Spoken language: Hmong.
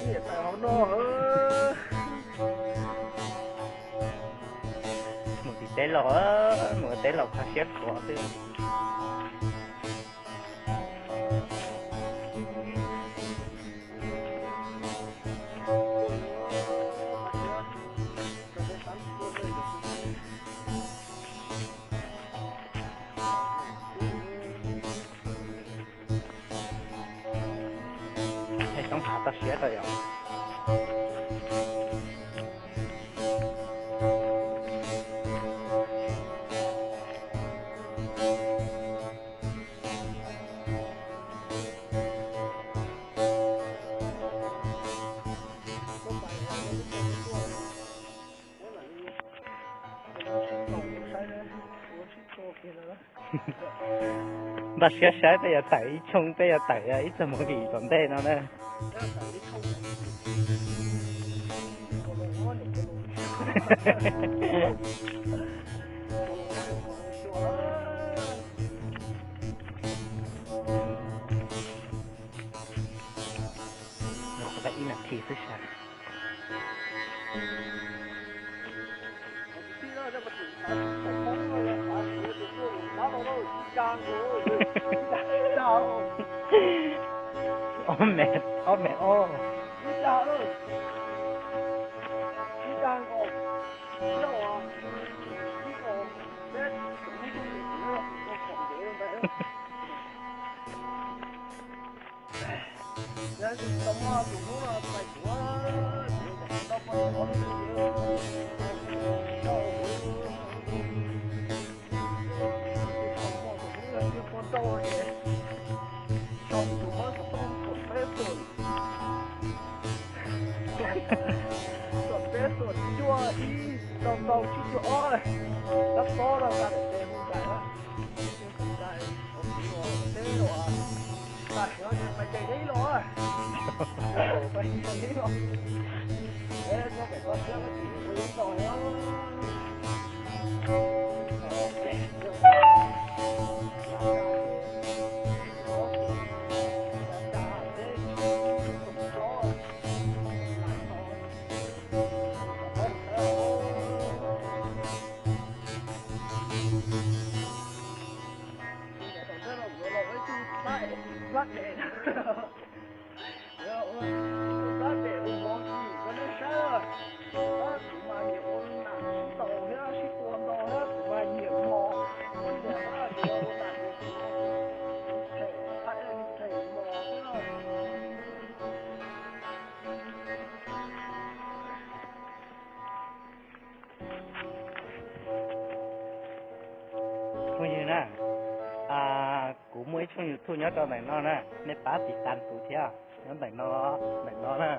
Niam tais hauv no. Mus tim teb laug, mus teb laug kho siab khuav xwb. Hais toob hav toj siab rau yom. Npaj siab saib peb yuav tawm ib tshooj, peb yuav tawm ib txog movie tom ntej no na. Ib nas this xwb sas. Ob me, ob me ob. Tuam peb tuam cuaj ib, tau tau tsib cuaj ob, tab tob rau nqa daim tes hu nraim na. Hu nraim, ov tiv ua teb los, tam sim no ces pais cais deb los, pais cais deb los. Es nyob pem toj siab no ces hu ib tog no. Phooj ywg na, kuv muaj ib tshooj YouTube nyob rau ntawm no na, nej pab tiv tas kuv thiab, nyob ntawm no, ntawm no na.